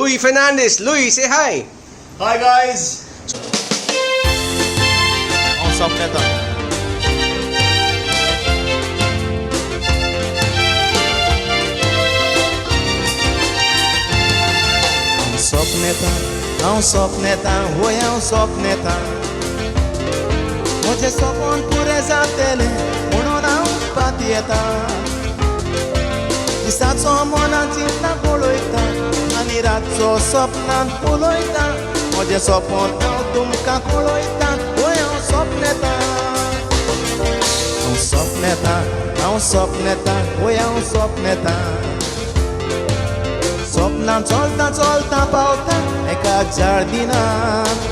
Louis Fernandes. Louis, say hi. Hi guys. हांव सपनेता. हांव सपनेता, हांव सपनेता, होय हांव सपनेता. म्हजें सपन पुरें जातलें म्हणून हांव पातयेता. दिसाचो मनां चिंतना पळयता आनी रातचो सपनांत उलयता. म्हजें सपन हांव तुमकां कळयता, होय हांव सपनेता. हांव सपनेता, हांव सपनेता, होय हांव सपनेता. सपनां चलता चलता पावता एका जार्दिनांत.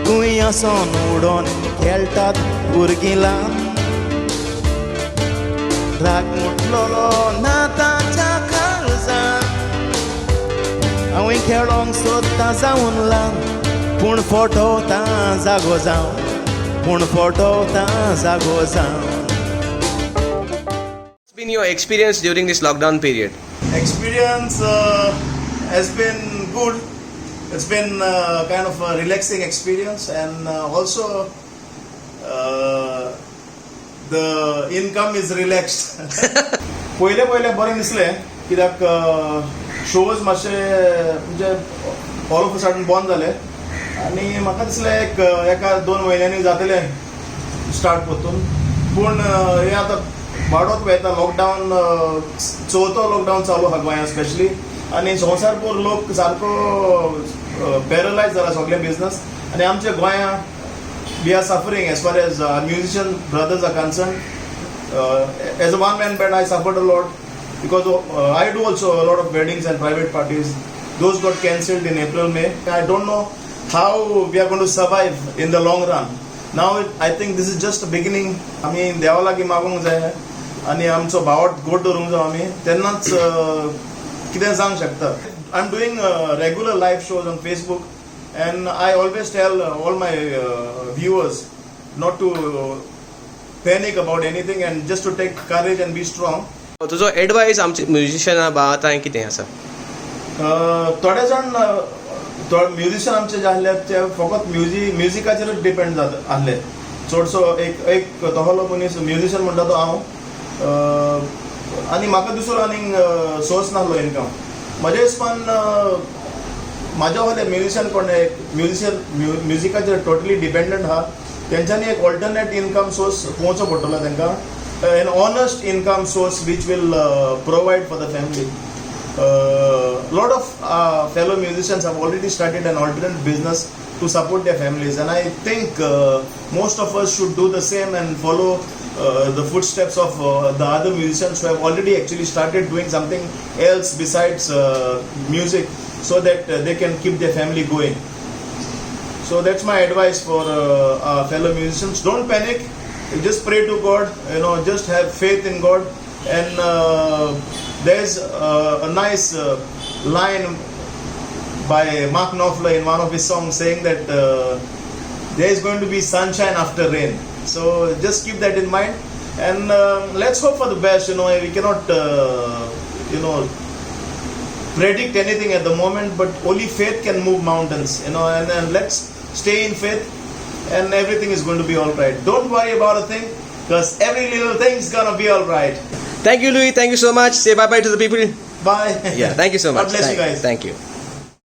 तूंय आसोन उडोन खेळटात भुरगीं ल्हान. राग मुटलोलो ना ताच्या काळजान. हांवूय खेळोंक सोदता जावन ल्हान, पूण फटवता जागो जावन, पूण फटवता जागो जावन. What's been your experience during this lockdown period? Experience has been good. It's been kind of a relaxing experience, and also the income is relaxed. पयले पयले बरें दिसलें कित्याक शोज मातशे म्हणजे ऑल ऑफ अ सडन बंद जाले आनी म्हाका दिसलें एक एका दोन म्हयन्यांनी जातलें स्टार्ट परतून. पूण हें आतां वाडत वयता लॉकडावन. चवथो लॉकडावन चालू आहा गोंयांत स्पेशली आनी संवसारभर लोक सारको पॅरलायज जाला सगळे बिजनस आनी आमच्या गोंयांत we are suffering as far as musician brothers are concerned. As a one man band, I suffered a lot because I do also a lot of weddings and private parties. Those got cancelled in April, May. I don't know how we are going to survive in the long run. Now, I think this is just a beginning. आमी देवा लागीं मागूंक जाय आनी आमचो भावार्थ घट दवरूंक जाय आमी, तेन्नाच कितें जावंक शकता. I am doing regular live shows on Facebook and I always tell all my viewers not to panic about anything and just to take courage and be strong. तुजो एडवायस आमचे म्युझिशियना बाबतांय कितें आसा? थोडे जाण म्युझिशियन आमचे जे आहले ते फकत म्युजिकाचेरूच डिपेंड जाता आहले. चडसो एक एक तसलो मनीस म्युझिशियन म्हणटा तो हांव आनी म्हाका दुसरो आनीक सोर्स नासलो इनकम. म्हज्या हिसपान म्हाज्या वयले म्युझिशियन कोण एक म्युझिशियन म्युझिकाचेर टोटली डिपेंडंट आहा, तेंच्यांनी एक ऑल्टरनेट इनकम सोर्स पळोवचो पडटलो तांकां, an honest income source which will provide for the family. Lot of fellow musicians have already started an alternate business to support their families, and I think most of us should do the same and follow the footsteps of the other musicians who have already actually started doing something else besides music so that they can keep their family going. So that's my advice for our fellow musicians. Don't panic. Just pray to God. Just have faith in God. And there's a nice line by Mark Knopfler in one of his songs saying that there is going to be sunshine after rain. So just keep that in mind, and let's hope for the best. We cannot predict anything at the moment, but only faith can move mountains, and let's stay in faith and everything is going to be all right. Don't worry about a thing because every little thing's gonna be all right. Thank you, Louis. Thank you so much. Say bye bye to the people. Bye. Yeah, thank you so much. God bless you guys. Thank you.